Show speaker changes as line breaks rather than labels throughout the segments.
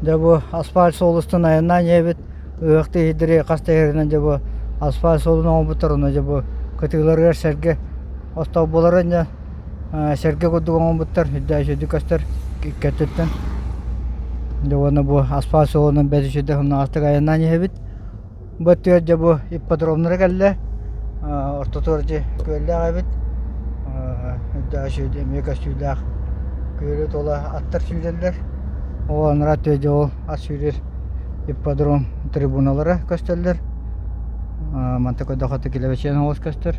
Дьэ бу асфальт суол устун айаннаан иһэбит. Ыһыахтыы иһирдири хас да иһэринэн дьэ бу асфальт суолун оҥорбуттар онно дьэ бу кытыыларыгар сэргэ остоолболоро инньэ сэргэ курдук оҥорбуттар үрдээх үчүгэйдик көстөр икки өттүттэн. Дьэ уонна бу асфальт суолунан бэрт үчүгэйдик сымнаҕастык айаннаан иһэбит. Бу өттүгэр дьэ бу ипподромнара кэллэ, ортотугар дьэ күөллээх эбит, үрдээх үчүгэй эмиэ көстүүлээх күөлү тула аттар сүүрэллэр. Ол анараа өттүгэр дьэ ол ат сүүрэр ипподром трибуналара көстөллөр. Мантан көрдөххө килэбэчиэн оҕус көстөр.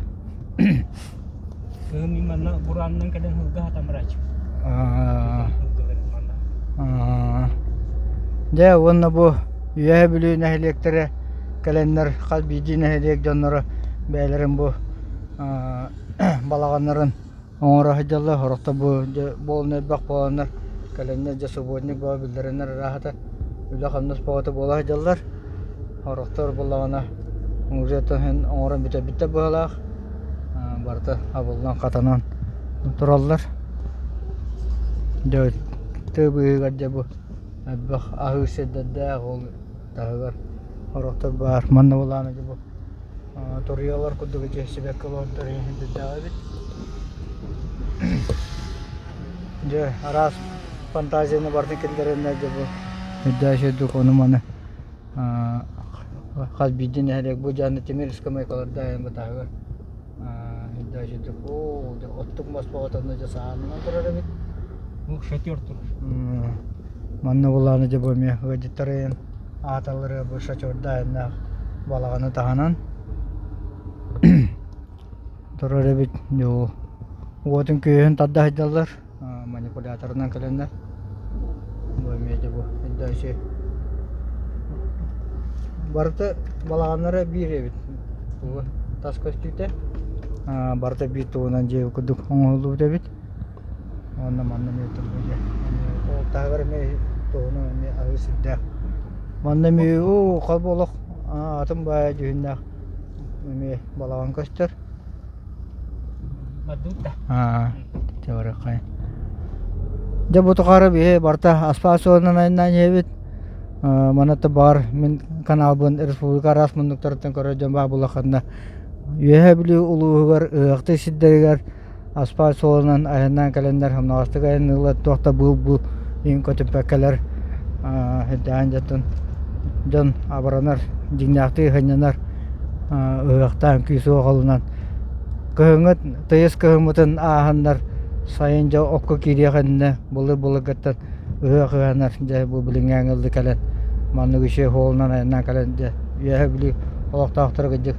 Кыһын мин манна бураанынан кэлэн сылгы аһатан барааччыбын.
Дьэ уонна бу Үөһээ Бүлүү нэһилиэктэрэ кэлэннэр хас биирдии нэһилиэк дьонноро бэйэлэрин бу балаҕаннарын оҥоро сылдьаллар. Сорохтор бу дьэ буолан элбэх буоланнар кэлэннэр дьэ субботник бөҕө биллэрэннэр ырааһата үлэ-хамнас бөҕөтө буола сылдьаллар. Сорохтор буоллаҕына уже оҥорон бүтэрбиттэр быһыылаах. Барыта абыллан хатанан тураллар. Дьэ тыа быыһыгар дьэ бу элбэх аһыыр сирдэрдээх ол таһыгар сорохтор баар. Манна былаана дьэ бу туруйалар курдук ити сибэкки олордор сирдэрдээх эбит. Дьэ араас фантазияны барытын киллэрэннэр дьэ бу үрдээх сирдик ону-маны Хас биирдии нэһилиэк бу дьааны тимир ыскамыайкалардаах бытааһыгар оттук мас бөҕөтө дьэ саанынан турар эбит.
Бу шатер турар.
Манна булааны дьэ бу эмиэ ыалдьыттар ыйан ааталлары бу шатердаах балаҕаны таһынан турар эбит. Дьэ ол уотун күөһүн тарда сылдьаллар. манипуляторынан кэлэннэр бу эмиэ дьэ бу дальше барыта балаҕаннара биир эбит тугу тас көстүүтэ барыта биир тугунан дьиэ курдук оҥоһуллубут эбит уонна манна эмиэ дьэ ол таһыгар эмиэ туһунан эмиэ аһыы сирдээх манна эмиэ уу хал олох атын баайа дьүһүннээх эмиэ балаҕан көстөр Дьэ бу тухары биһи барыта аспаал суолунан айаннаан иһэбит. Манна баар мин каналбын республика араас муннуктарыттан көрөр дьон баар буоллаххына Үөһээ Бүлүү улууһугар ыһыахтыыр сирдэригэр аспаал суолунан айаннаан кэлэннэр хамнаҕастык айанныыллар туох да быыл-быыл иһин көтүппэккэлэр сирдээн дьонтон дьон абыранар дьиҥнээхтик сынньанар ыһыахтаан күүс-уох ылынан кыһыҥҥы тыйыс кыһыммытын ааһаннар сайын дьэ окко киириэх иннинэ былыр-былыргыттан ыһыах ыһанар дьэ бу билиҥҥээҥи ыллы кэлэн маннык үчүгэй суолунан айаннаан кэлэн дьэ Үөһээ Бүлүү олохтоохторо кырдьык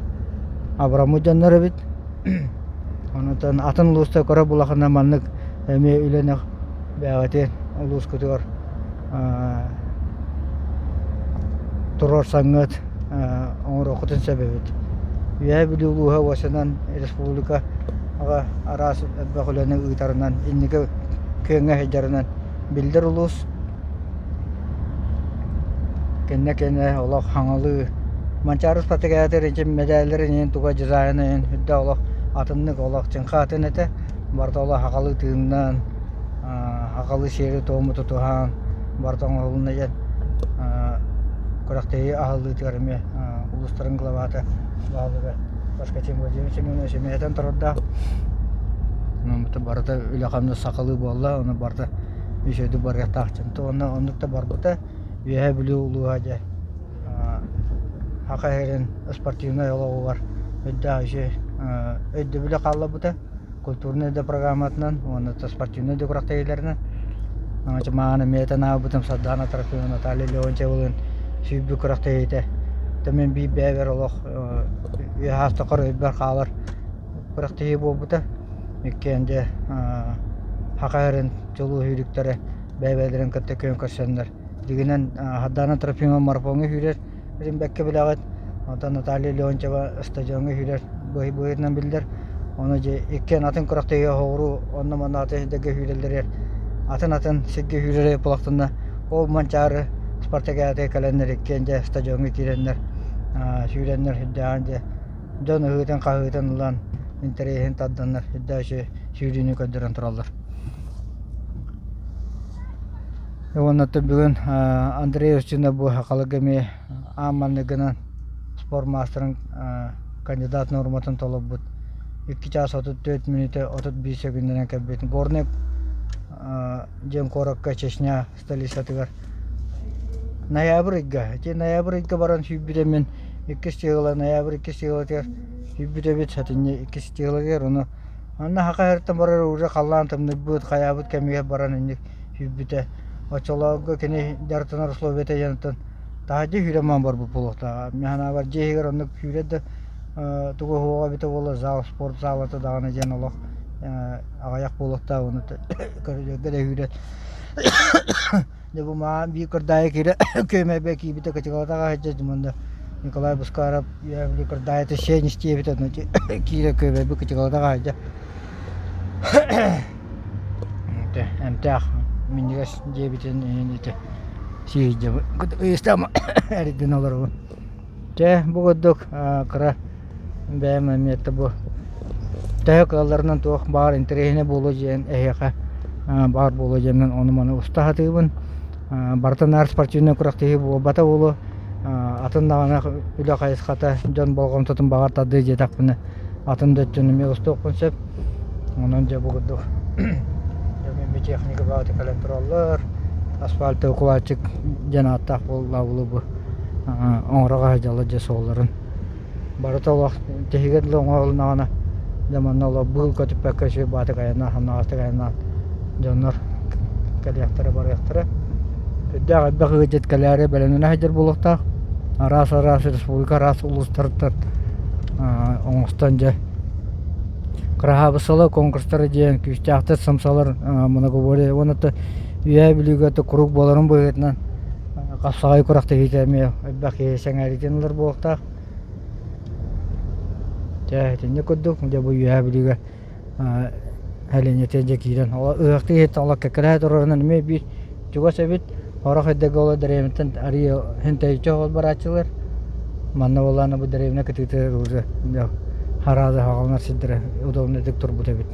абыраммыт дьоннор эбит Онтон атын улуустар көрөр буоллаххына маннык эмиэ үлэни бэйэҕитин улуускутугар туруорсаҥҥыт оҥоруоххутун сөп эбит. Үөһээ Бүлүү улууһа уосанан республикаҕа араас элбэх үлэни ыытарынан инники күөҥҥэ сылдьарынан биллэр улуус. Кэннэ-кэннэ олох хаҥалыы Манчаары спартакиадатыгар ити мэдээллэрин иһин туга дизайна иһин үрдэ олох атыннык олох чыҥха атын этэ. Барыта олох аҕалыы тыыннаан, аҕалыы сиэри-туому тутуһан барыта оҥоһулунна диэн күрэхтэһии аһыллыытыгар эмиэ улуустарын главата баһылыга Поскачин Владимир Семенович эмиэ этэн турардаах. Барыта үлэ-хамнас сахалыы буолла, ону барыта үчүгэйдик барыахтаах дьон. Уонна оннук да барбыта. Үөһээ Бүлүү улууһа дьэ Саха сирин спортивнай олоҕугар үрдээх үчүгэй өйдөбүлү хаалларбыта культурнай да программатынан уонна спортивнай да күрэхтэһиилэринэн мааны эмиэ этэн аабытым Сардаана Трофимовна Наталья Леонтьевалыын сүүрбүт күрэхтэһиитэ мин биир бэйэбэр олох үөһэ астакар өйбөр хаалар күрэхтэһии буолбута иккиэн дьэ Саха сирин чулуу сүүрүктэрэ бэйэ-бэйэлэрин кытта күөн көрсөннөр дьиҥинэн Сардаана Трофимова марафоҥҥа сүүрэр бэккэ билэҕит онтон Наталья Леонтьева стадиоҥҥа сүүрэр быһыытынан биллэр ону дьэ иккиэн атын күрэхтэһиигэ соҕуруу онно-манна атын сирдэргэ сүүрэллэригэр атын-атын сиргэ сүүрэр буоллахтарына ол Манчаары спартакиадатыгар кэлэннэр иккиэн дьэ стадиоҥҥа киирэннэр сүүрэннэр сүрдээҕин дьэ дьон ыһыытын-хаһыытын ылан интэриэһин тарданнар үрдээх үчүгэй сүүрүүнү көрдөрөн тураллар. Уонна бүгүн Андрей Устинов бу сахаларга эмиэ аан маҥнайгынан спорт маастарын кандидат нуорматын толорбут. 2 чаас 34 мүнүүтэ 31 секундунан кэлбит. Горнай диэн куоракка Чечня столицатыгар ноябрь ыйга ити ноябрь ыйга баран сүүрбүтэ мин иккис чыһыла ноябрь иккис чыһылатыгар сүүрбүт эбит сэтинньи иккис чыһылатыгар ону Манна саха сириттэн барар уже халлаан тымныйбыт, хайаабыт кэмигэр баран инник сүүрбүтэ. Оччолорго кини дьарыктанар условията дьонуттан таһырдьа сүүрэн баран барбыт буолуохтааҕа. Мин санаабар дьиэ иһигэр оннук сүүрэр да тугу уһуоҕа эбитэ буолла зал, спорт залата даҕаны диэн олох аҕыйах буолуохтаах уонна көрүдүөргэ да сүүрэр. Дьэ бу маҕан биир кырдаайы киирэ күөмэйбэ киирбитэ кычыкалатаҕа сылдьар манна Николай Бускаров били кырдаайыта сиэн истиэбит онно киирэ күөмэйбэ кычыкалатаҕа сылдьар эмтээх минньигэс диэбитин иһин ити сии сылдьабыт ыйыстаама эрдин олоробун. Чэ бу курдук кыра Бэйэм эмиэ бу төһө кыалларынан туох баар интэриэһинэй буолуо диэн эһиэхэ баар буолуо диэммин ону-маны уста сатыыбын. Барыта наар спортивнай күрэхтэһии буолбата буолуо. Атын даҕаны үлэ хайысхата дьон болҕомтотун баҕар тардыа диэтэхпинэ атын да өттүн эмиэ устуохпун сөп. Онон дьэ бу курдук дьэ техника баҕата кэлэн тураллар. Асфальты укладчик диэн ааттаах буолла бу оҥоро сылдьаллар дьэ суолларын. Барыта олох тиһигэр дылы оҥоһулуннаҕына дьэ манна олох быыл көтүппэккэ үчүгэй баатык айаннаан хамнаҕастык айаннаан дьоннор кэлиэхтэрэ барыахтара. Үрдээх элбэх ыалдьыт кэлээри бэлэмнэнэ сылдьар буолуохтаах. Араас-араас республика араас улуустарыттан оҥостон дьэ кыраһаабыссалар конкурстара диэн күүстээхтэр сымсалар многоборье уонна Үөһээ Бүлүүгэ куруук буоларын быһыытынан Хапсаҕай күрэхтэһиитэ эмиэ элбэх киһи сэҥээриитин ылар буолуохтаах. Дьэ итинник курдук дьэ бу Үөһээ Бүлүүгэ сэлиэнньэтигэр дьэ киирэн ыһыахтыы иһиттэн олох кэккэлэһэ турарынан эмиэ биир чугас эбит. Сорох эрдэ ол дэриэбинэттэн арыый син тэйиччи оҕол барааччылар. Манна буоллаҕына бу дэриэбинэ кытыытыгар уже хараада хаҕаланар сирдэрэ удобнайдык турбут эбит.